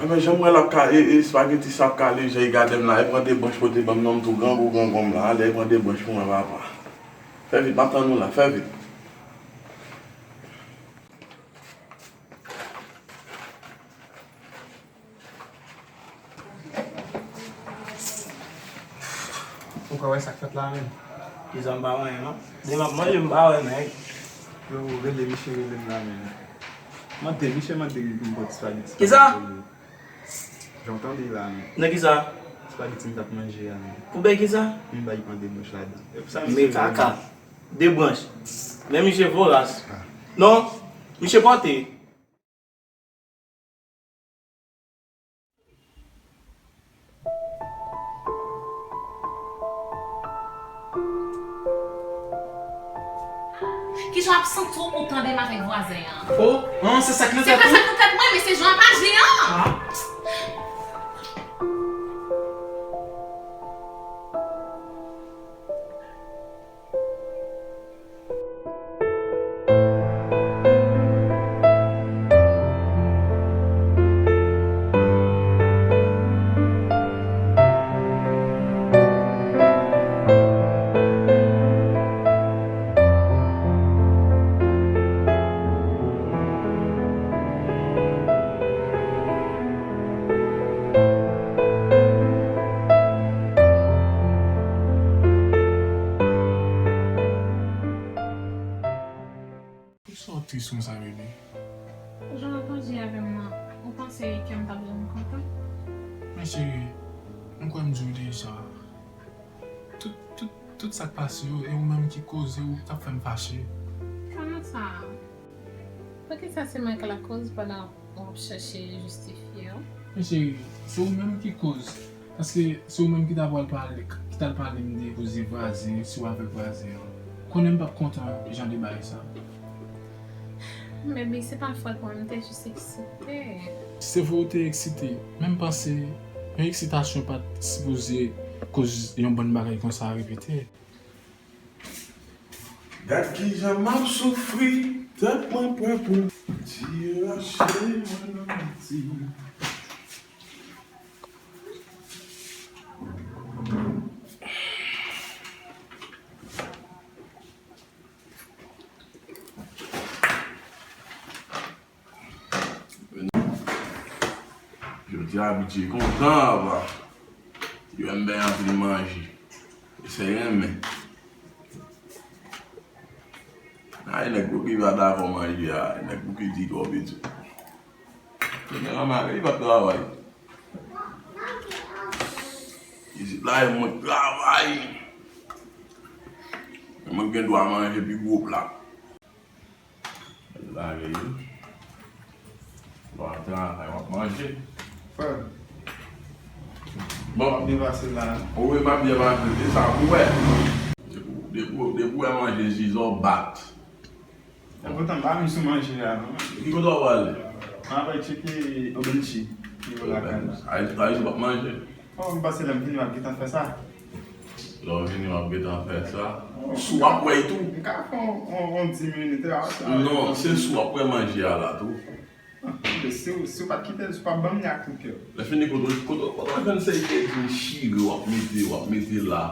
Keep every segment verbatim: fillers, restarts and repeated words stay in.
Men jan m wè l ap ka e, e espageti sa ap kale, jan li gade m la, e pran de branch pote ban m non, m tou grangou grangou m la, ale e pran de branch pou mwen papa. Fè vit, m ap tann ou la, fè vit. Ou ka wè sa k fèt la menm? Kisa m pa wè non? Depi m ap manje, m pa wè nèg. Yo, rele misye, rele m la menm. Mande, misye mande pou m pot espageti. Kisa? Jan w tande la menm. Nan kisa? Espageti m t ap manje a menm. Pou bay kisa? M bay pran de branch ladan. E pou sa misye rele m. Men kaka. De branch. Men misye voras. Non, misye pote. Kijan w ap santi w pou tande m avèk vwazen an? O, an, se sa k nan tèt ou? Se pa sa k nan tèt mwen, men se jan w ap aji an. Ah. Poukisa w tris konsa, bebe? Jan w ap aji avè m nan, ou panse kè m t ap janm kontan? Men cheri, m kwè m di w deja, tout, tout, tout sa k pase yo, e ou menm ki koze, ou t ap fè m fache. Kòman sa? Poukisa se mwen k lakoz pandan w ap chèche jistifye w? Men cheri, se ou menm ki koz. Paske se ou menm ki ta pral pale, ki t al pale m de koze vwazen, si w avèk vwazen an. Konnen m p ap kontan jan de bagay sa. Baby, se pa fòt mwen, m te jis eksite. Se vre w te eksite, men m panse yon eksitasyon pa t sipoze koz yon bann bagay konsa repete. Gad kijan m ap soufri, tèt mwen prè pou l dirache mwen nan manti. Jodi a, Abidje kontan, apa. Yo, m ben anvi manje. Se renmen. Ay, nèg pou ki pa dakò manje a, nèg pou ki di twò piti. Premye ramare, li p ap travay. Isit la, e mwen k travay. E mwen k gen dwa manje pi gwo pla. Lage yo. W ap travay, w ap manje. Frè. Bon. W ap byen pase la. Ou wi, m ap byen pase. Se sa pou wè. Depi, depi, depi w wè manje zizò bat. Enpòtan, m pa vin sou manje a, non. Ki kote w ap prale? M ap al tcheke Obenchi, nivo lakay la. Ayiti, Ayiti w ap manje? Oh, m panse lè m vini, m ap gentan fè sa. Lè w vini, w ap gentan fè sa. Oh, si w ap wè tou. M ka fè yon, yon, yon dis minit, a, sa. Non, se si w ap wè manje a la tou. Ah, si w, si w pa t kite l, si w pa t ban m li ak tout kè w. Lè fini, kote, kote, kote w jwenn seri de djin chire w ap mete, w ap mete la?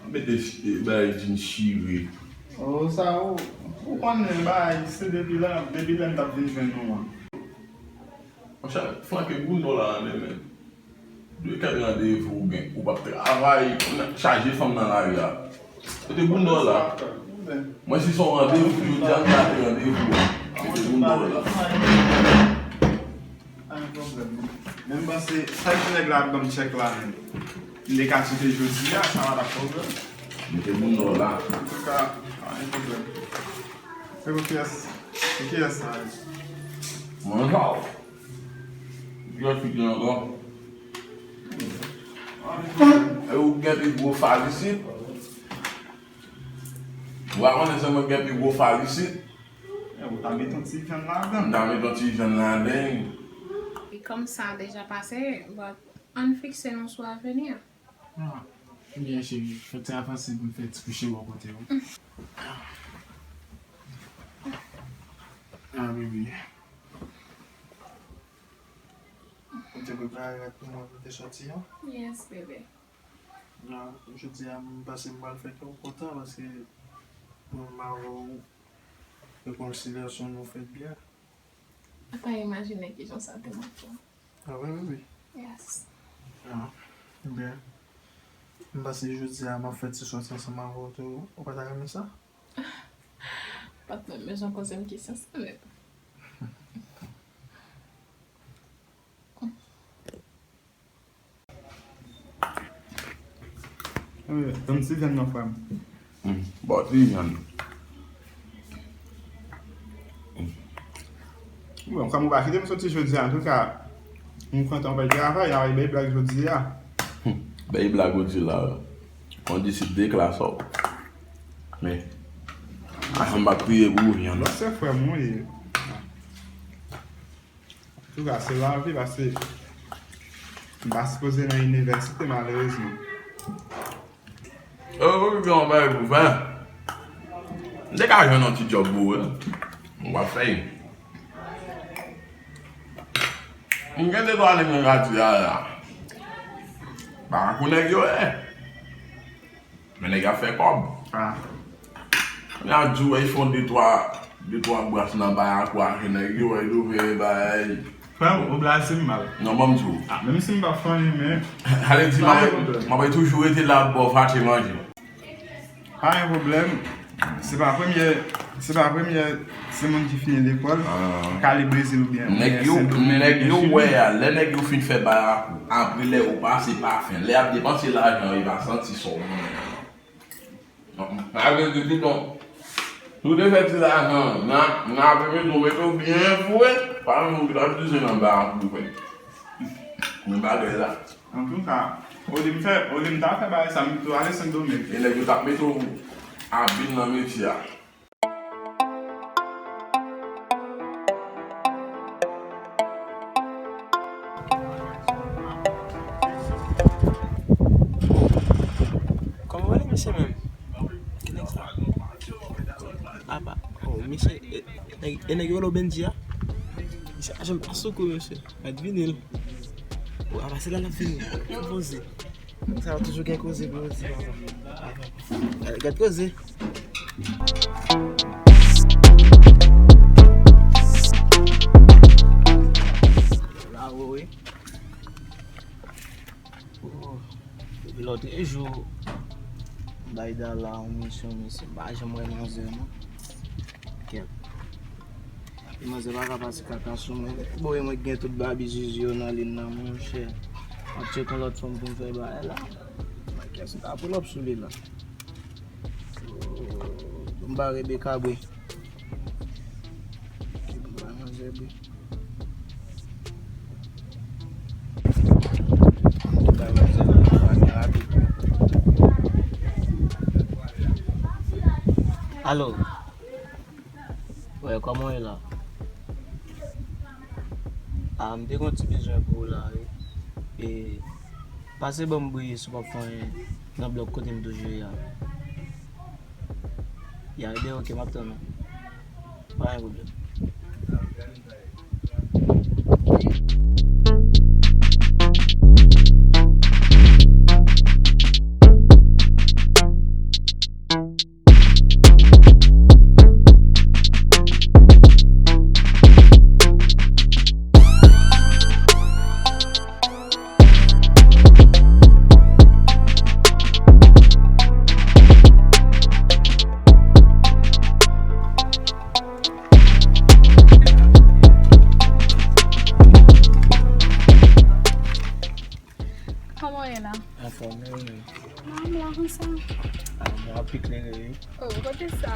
W ap mete, eh, bagay djin chire. Oh, sa, ou, ou konnen, bagay, se depi lè, depi lè m t ap vin jwenn nou an. Monchè, flanke bounda w la nan men men. De kèk randevou ou gen, ou p ap travay, ou chaje fanm nan lari a. Kote bounda w la? Mwen si se yon randevou, yo di a m rate randevou a. Kote bounda w la? Pa gen pwoblèm. Men m panse, sa ki nèg la ap ban m tchèk la menm. M te ka kite jodi a, sa pa t ap pwoblèm. Mete moun nan la. Antouka, pa gen pwoblèm. Se pou kiyès? Se kiyès sa ye? Mwen sa. Kiyès ki gen ankò? E ou gen pi gwo fal isit? Ou pa konnen se mwen ki gen pi gwo fal isit? E ou ta met yon ti vyann ladan. M ta met yon ti vyann ladan. E kòm sa deja pase, but ann fikse nou sou avni an. Ah, ebyen, cheri, fè ti avanse pou m fè ti kouche bò kote w. Ah, bebe. Ou Arèt pou mwen pou te sòti an. Yes, bebe. Non, jodi a, m panse m pral fè kè w kontan paske mwen m avè w, rekonsilyasyon nou fèt byen. Ou pa imajine kijan sa te manke w. Ah, wi, wi, wi. Yes. Ah, ebyen, m panse jodi a m ap fè ti sòti ansanm avè w tou. Ou pa ta renmen sa? Pa t menm bezwen poze m kesyon sa menm. Tann ti vyann nan, frè m. Hmm. Bon, ti vyann. Bon, kòm ou pa kite m soti jodi a, antouka, m kontan w bay travay, a bay bèl blag jodi a. Hmm. Bèl blag ou di la. Kondisip de klas, ò. Men, a, m pa kriye pou ou vyann. Non, se frè m ou ye. Antouka, se lavi, paske m pa sipoze nan inivèsite, malerezman. Yo, ou gen yon bagay pou fè. M te ka jwenn yon ti djòb pou ou, wi. M w ap fè. M gen de twa nèg nan katye a la. Pa konn nèg yo ye. Men nèg ap fè kòb. Ah. Kounye a, di w wè, y fè de twa, de twa bras nan Bayakou a, ke nèg yo wè, yo veye bagay. Frè m, ou blaze m mal. Non, ban m di w. Ah, menm si m pa fè anyen, men. Ale di, m ap, m ap toujou rete la pou w fache manje. Pa gen pwoblèm. Se pa premye, se pa premye se moun ki fini lekòl, ah, k ale Brezil oubyen, nèg yo, oubyen Sendomeng, nèg yo Chili. Wè a, lè nèg yo fin fè Bayakou, apre lè yo pase pafen, lè y ap depanse lajan yo, yo pa santi sa w manyen. Malgre ke piton, si w te fè ti lajan, nan, nan apre midi, w mete w byen foure, pa gen moun ki t ap di se nan Bayakou ou fè. Men bagay la. Antouka, olye m fè, olye m ta fè bagay sa, m pito ale Sendomeng. E nèg yo t ap mete w abil nan metye a. Kòman w rele misye menm? Ki nèg sa? Apa, oh, misye, e, e nèg, e nèg yo rele w Bendji a? Misye pa janm pa sou kou, mesye. Mèt vini l. Ou a pase la, l ap vini. Fè poze. Sa yo toujou gen koze pou yo di, papa. Gad koze. La, wi, wi. Oh, depi lòt jou, bay Dala yon misyon, mesye, m pa janm wè manzè, non. Kèt. Manzè pa ka pase kaka sou mwen. Bon, e mwen ki gen tout babi zizi yo nan liy nan, monchè. M ap tcheke yon lòt fanm pou m fè bagay la. Kèt, se ta pull up sou li la. M ba Rebecca bwe. M ba manzè bwe. Alo. Wè, kòman w ye la? A, m te gen yon ti bezwen pou ou la, wi. E, pase ban m bri si w p ap fè anyen nan blòk kote m toujou ye a. Ya, ebyen, oke, m ap tann ou. Pa gen pwoblèm. Kòman w ye la? Anfòm, wi, ou menm? Non, m la konsa. A, mwen ap eklere, wi. Oh, kote sa?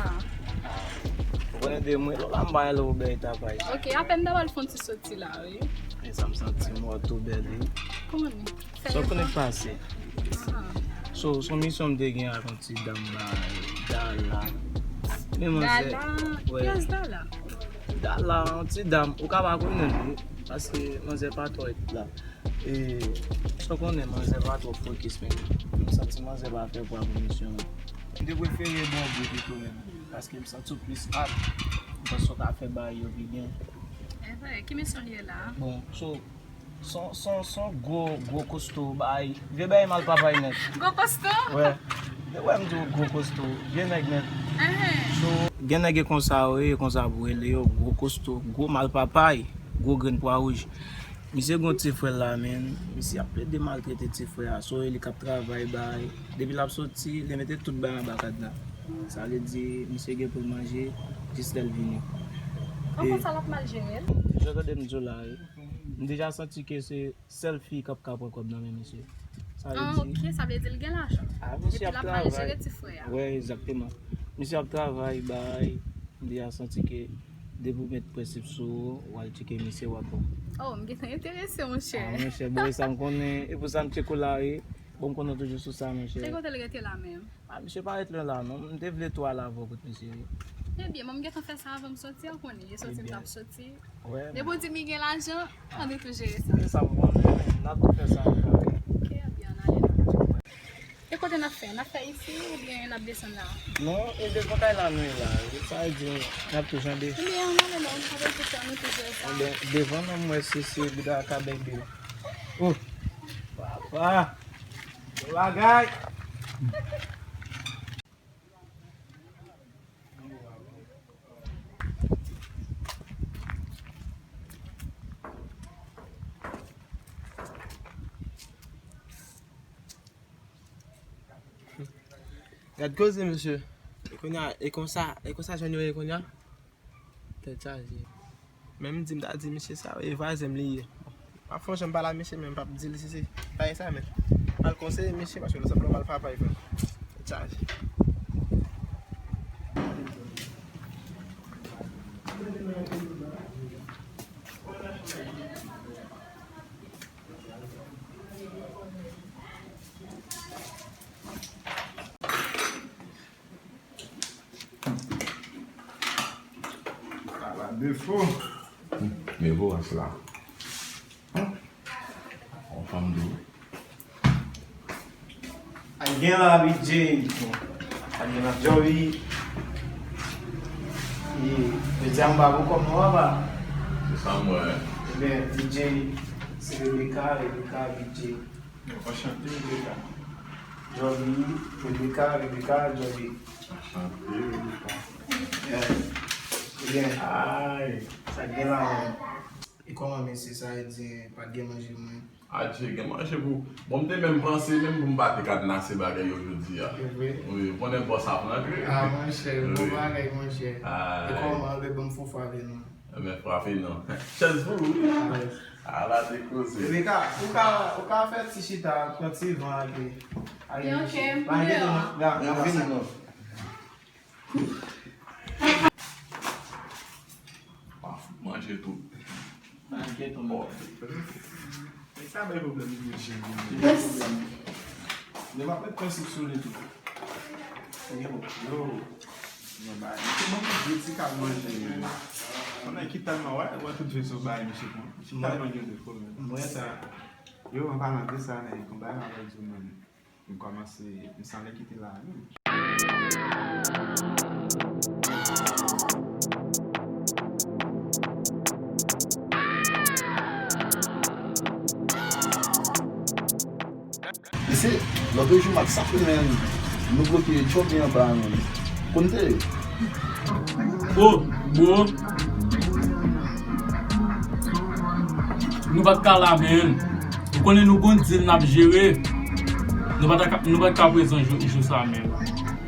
Ou konnen de mwen, lò la m bay lè ou bèy tapay. Ok, apèn m ta pral fè yon ti soti la, wi. E sa m santi m wè w tou bèl, wi. Kòman? Sa w konnen k pase? Ah. So, se yon misyon m te gen ak yon ti dam bay Dala. Men manzè, Dala? Wè. Kiyès Dala? Dala, yon ti dam, ou ka pa konnen l, wi, paske manzè pa twò la. E, sa w konnen, manzè pa twò fokis, men m santi manzè pa fè pwa pou misyon an. M te prefere Bondye pito menm, paske m santi w plis ap, m panse w ka fè bagay yo pi byen. Evre, ki misyon l ye la? Bon, so, Son, son, son gwo, gwo kosto bay. Vye bay mal papay nèt. Gwo kosto? Wè. Wè m di w gwo kosto. Vye nèg nèt. Enhen. So, gen nèg e konsa yo ye, konsa pou rele yo, gwo kosto, gwo mal papay, gwo grenn pwa wouj. Misye gon ti frè l la, men. Misye ap plede maltrete ti frè a. So, e li k ap travay bay. Depi l ap soti, li mete tout bay anba kad la. Sa vle di, misye gen pou l manje jis lè l vini. An konsa l ap mal jere l? Jan tande m di w la, wi. M deja santi ke se sèl fi k ap ka pran kòb nan men misye. Sa vle Ah, di ok, sa vle di l gen lajan. Ah, misye Epi ap l ap mal travay. jere ti frè a. Wè, egzakteman. Misye ap travay, bay. M deja santi ke depi w met prensip sou ou, w al tcheke misye, w ap bon. Oh, m gentan enterese, monchè. Ah, monchè, bon, e sa m konnen. E pou sa m tcheke w la, wi. Bon, m konnen w toujou sou sa, monchè. Se kote l rete la menm? Ah, misye pa ret lwen la, non. M te vle tou al avè w kot misye, wi. Ebyen, mwen m gentan fè sa avan m soti, ou konnen. E soti m t ap soti. Wè, Depi w di m gen lajan, ann tou jere sa. Se sa m konnen, n ap tou fè sa ankò, wi. Ok, ebyen, ann ale la. E kote n ap fè? N ap fè isi oubyen n ap desann la? Non, e devan kay la nou ye la. Sa vle di, n ap tou janbe. Ebyen, ann ale non, apre tout sa, nou tou jere sa. Ebyen, devan non, m wè se, se bida ka bèk de. Oh! Papa! Bon bagay! Gad koze, mesye. E kounye a, e konsa, e konsa jwenn yo ye kounye a? Tèt chaje. Men m di m ta di misye sa, e vwazen m li ye. M ap fè yon jan m pale a misye, men m p ap di l si se bagay sa, men m al konseye misye, paske l sanble yon mal papay, frè. Tèt chaje. Ala defo. Men voras la. Yon fanm dou. Al gen la, B J. Al gen la, Joey. E, jodi a m pa pou kòm non, papa. Se sa m wè. Ebyen, B J, se Rebecca, Rebecca, B J. Anchante, Rebecca. Joby, Rebecca, Rebecca, Joby. Anchante, Rebecca. Yeah. Ebyen, ay, sa k gen la menm? E kòman mesye sa e di pa t gen manje mwen? Adje, gen manje pou. Bon, m te menm panse menm pou m pa te kadnase bagay yo jodi a. Se vre? Wi, ou konnen bòs ap rantre. Ah, monchè, bon bagay, monchè. E kòman, anben, ban m fon frape non? Ebyen, frape non. Chèz pou ou, wi. Ala de koze. Rebecca, ou ka, ou ka fè ti chita, pran ti van ak li. Ebyen, ok, m deyò. N ap vini non. Pa fout manje tou. Manje tou. Bon. Men sa bay pwoblèm tou, chen. Yes. Men m ap met prensip sou li tou. Yo. Yo, bay. Misye ban mwen de ti kal manje, men. Konnen ki tèlman, wè, wè tout vezon bay misye pran. Ki tèlman gen defo, men. Mwen sa. Yo, an palan de sa, men, konba m ap di w, men. M kòmanse, m sanble kite la menm. Mesye, lòt jou m ap sape, men nou bloke Joby anba, men. Konn te ye? Oh, bro. Nou pa t ka la, men. Ou konnen nou gon deal n ap jere. Nou pa ta ka, nou pa t ka prezan jou, jou sa menm.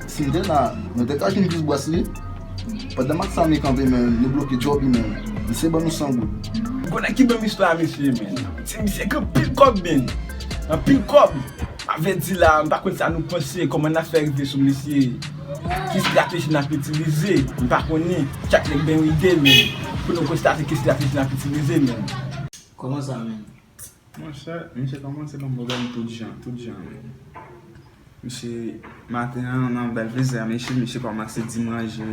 Si n te la, nou te ka jwenn plis bwès li. Pandan Max ame kanpe, men, nou bloke Joby, men. Misye ban nou san goud. Ou konnen ki menm istwa a, mesye, men. Ti misye gen anpil kòb, men. Anpil kòb. M ap vle di la, m pa konn sa nou panse, kòman n ap fè rive sou misye. Ki estrateji n ap itilize, m pa konnen. Chak nèg gen yon ide, men. Pou nou konstate ki estrateji n ap itilize, men. Kòman sa, men? Monchè, misye kòmanse ban m pwoblèm tout jan, tout jan, men. Misye, maten an, nan bèl vezè, misye, misye kòmanse di m ranje,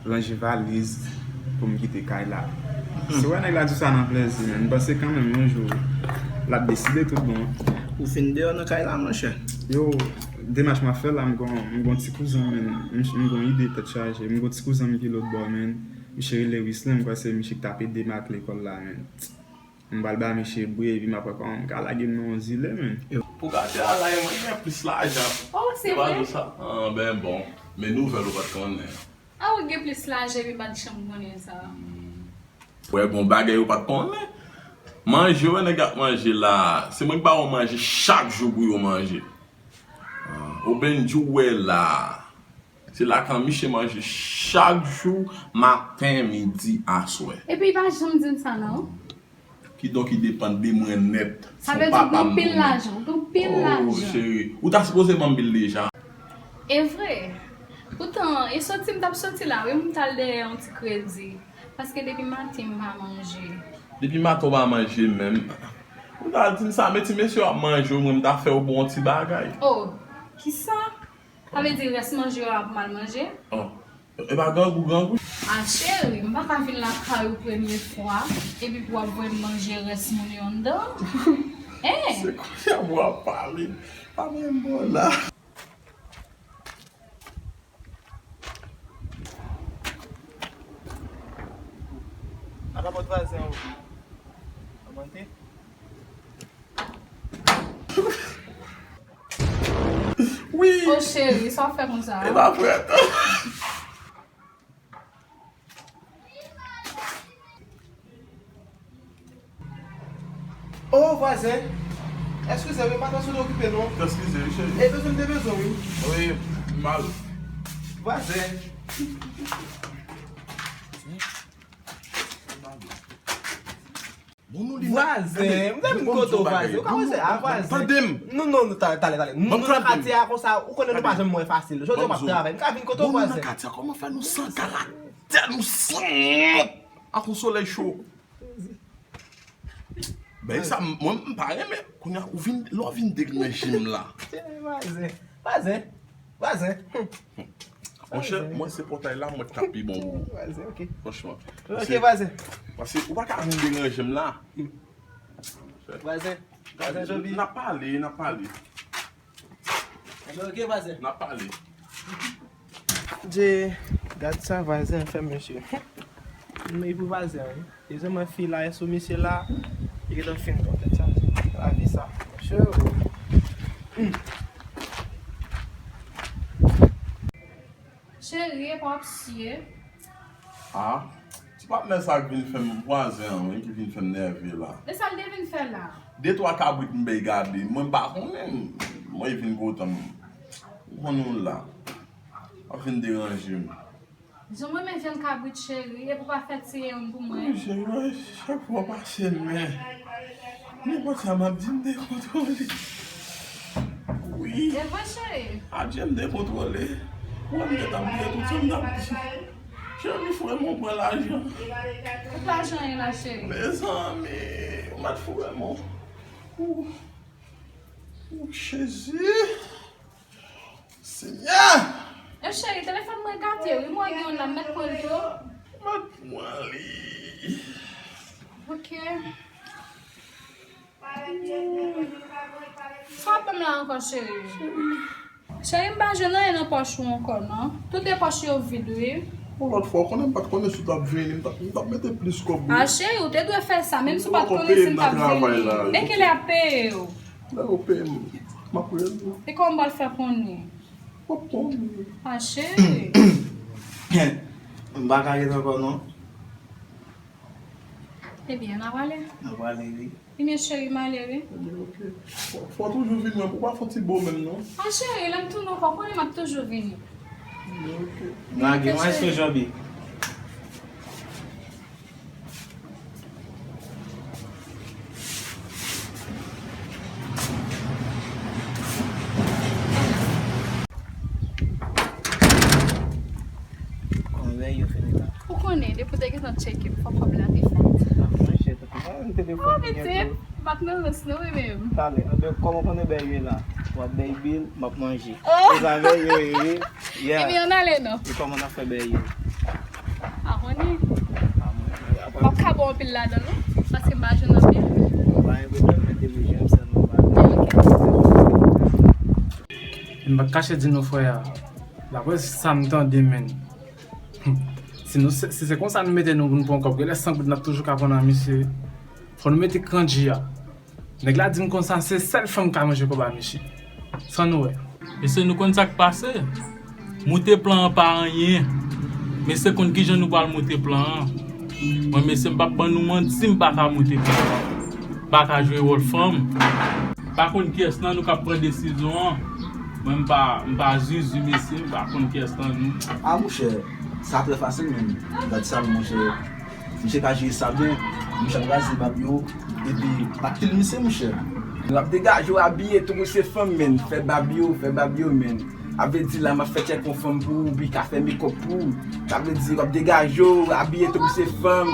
ranje valiz pou m kite kay la. Hmm. Si w wè nèg la di sa nan plèzi, men m panse kanmenm yon jou, l ap deside tout bon. Ou fin deyò nan kay la, monchè? Yo, demach m ap fè la, m gon, m gon ti kouzen, men, m, m gon ide tèt chaje, m gon ti kouzen m ki lòt bò, men, misye rele Wisley, m kwè se misye ki t ap ede m ak lekòl la, men. M pral ba misye bri epi m ap wè kòman m ka lage m nan yon zile, men. Pou gate a la, mwen gen plis lajan. Oh, se vre? Ou pa di sa? Ah, ben bon. Men nouvèl ou pa t konnen. Ah, ou gen plis lajan epi m pa t janm konnen sa. Wè, bon bagay ou pa t konnen. Manje, wè, nèg ap manje la. Se mwen ki ba yo manje chak jou pou yo manje. Ah, Obenjou wè la. Se la kan misye manje chak jou, maten, midi, aswè. Epi li pa janm di m sa, non. Kidonk, li depann de mwen nèt. Sa vle di ou gen pil lajan, ou gen pil lajan. Oh, cheri, ou ta sipoze ban m bil deja. E vre. Poutan, e soti m t ap soti la, wi, m t al dèyè yon ti kredi. Paske depi maten m pa manje. Depi maten w pa manje menm. Ou ta di m sa, men ti mesye w ap manje, ou mwen m ta fè w bon ti bagay. Oh, kisa? Sa vle di rès manje yo ap mal manje? Oh, e pa grangou, grangou. Ah, cheri, m pa ka vin lakay ou premye fwa, epi pou w ap voye m manje rès moun yo anndan. Hein? Se kounye a w ap pale. Pa menm bon la. Ala pòt vwazen an ouvri. Amante. Wi. Oh, cheri, sa w fè konsa? E pa frèt. Oh, vwazen. Eskize, wi, m pa t wè si w te okipe, non. Eskize, wi, cheri. E bezwen m te bezwen, wi. Wi, mal. Vwazen. Bon, nou li vwazen, m te vin kote w, vwazen. Ou ka panse a vwazen. Tande m. Non, non, non, ta-, talè, talè. Nou nan katye a konsa, ou konnen nou pa janm wè fasil. Jodi a w p ap travay. M ka vin kote w, vwazen. Bon, nou nan katye a, kòman fè nou san karaktè, nou san wont? Ak yon solèy cho. Bèy sa, m-, mwen, m pa renmen. Kounye a, ou vin, lè w vin deranje m la. Vwazen, vwazen, vwazen. Monchè, mwen se pòtay la, mwen k ap pi bon pou ou. Vwazen, ok. Franchman. Ok, vwazen. Paske ou pa ka vin deranje m la. Vwazen, vwazen Joby. N ap pale, n ap pale. Ebyen, ok, vwazen. N ap pale. Dye, gad sa vwazen fè, mesye. Men pou vwazen, wi. E sèlman fi la, e sou misye la, li gentan fin pran tèt chaje. Lavi sa. Mesye, oh. Cheri, epa w ap siye. Ah, ti patnè sa k vin fè m, vwazen an, wi, ki vin fè m nève la. E sa l te vin fè la? De twa kabrit m bay gade, mwen m pa konnen, mwen vin kontan m. Ou konn ou la. W ap vin deranje m. Jan m renmen vyann kabrit, cheri, epi w pa fè tiye youn pou mwen? Wi, cheri, chak fwa w pase men. Nenpòt sa m ap di, m dekontwole. Wi. E vre, cheri? Adje, m dekontwole. Ou wè m te t ap bliye tout sa m t ap di. Cheri, frè m, ou pran lajan. Tout lajan an ye la, cheri. Mezanmi, ou mèt frè m. Ou, ou, Jezi. Senyè! E cheri, telefòn mwen gate, wi, mwen gen youn la, m mèt pran l tou. Mèt pran li. Ok. Sa w ap ban m la ankò, cheri? Cheri, m pa jwenn anyen nan pòch ou ankò, non. Tout de pòch yo vid, wi. Yon lòt fwa, ou konnen m pa t konnen si w t ap vini, m t ap, m t ap mete plis kòb, wi. A, cheri, ou te dwe fè sa, menm si w pa t konnen si m t ap vini. Men kilè y ap peye w? Lè yo peye m, m ap rele w. E kòman m pral fè konnen? W ap konnen. A, cheri. M pa ka ret ankò, non. Ebyen, n a prale. N a prale, wi. Ebyen, cheri, m ale, wi. Ebyen, ok. Fò, fò w toujou vin wè m. Ou pa fè yon ti bo menm, non? A, cheri, lè m tounen ankò, konnen m ap toujou vini. Ebyen, ok. Lage, mwen se Joby. Konbyen yo fini la? Ou konnen, depi w te gentan tcheke m, fò kòb la te fèt. Ah, monchè, tout moun te depo. Oh, pitit, m ap nan rans nou, wi, menm. Talè, anben, kòman w konnen bèy yo la? W ap bèy bil, m ap manje. Oh! Se sa bèy yo ye, wi. Yeah. Ebyen, ann ale, non. E kòman n ap fè bèy yo? Pa konnen. M ap ka ba w anpil ladan l, wi, paske m pa jwenn anpil. Pa gen pwoblèm, mete m jwenn sèlman. Ok. M pa t kache di nou frè a. Daprè sa m tande, menn. Si nou, si se konsa nou mete nou pou nou pran kòb, genlè san goud n ap toujou ka pran nan misye. Fò nou mete kandji a. Nèg la di m konsa se sèl fanm k ka manje kòb a misye. San nou wè. Mesye, nou konn sa k pase. Moute plan an pa anyen. Mesye konn kijan nou pral moute plan an. Mwen, mesye, m p ap ban nou manti, m pa ka moute plan an. M pa ka jwe wòl fanm. M pa konn kiyès nan nou k ap pran desizyon an. Mwen, m pa, m pa zuzu, mesye, m pa konn kiyès nan nou. A, monchè, sa trè fasil menm. Gad sa, monchè. Misye ka jere sa byen. Misye ap raze bab yo. Epi, pa kil misye, monchè. Nou ap degaje w abiye tankou se fanm, menn. Fè bab yo, fè bab yo, menn. A vle di la, m ap fè tchèk yon fanm pou ou, ou ka fè mekòp pou ou. Sa vle di, w ap degaje w, abiye tankou se fanm.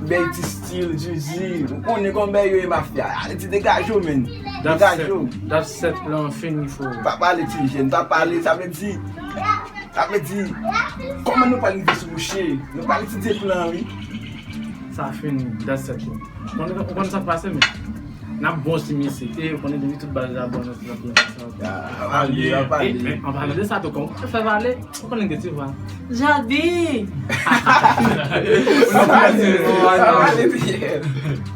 Bèy ti stil, zuzu. Ou konnen kòman bèy yo ye mafya. A vle di, degaje w, menn. Degaje w. Dat sèt plan fini, fo. Pa pale, ti jèn, pa pale. Sa vle di, Sa vle di, kòman nou pral rive sou mouche? Nou pral etidye plan, wi. Sa fini, dat sèt, wi. Ou konn, ou konn sa k pase, men. N ap bon si misye, te, ou konnen depi tout bagay la bon, nou ap byen pase ankò. A, pale, a, pale. E, men, an palan de sa, tou, kòman ou fè pale? Ou konnen gen ti vwa. Jadi! Nou pale, nou pale, Pierre.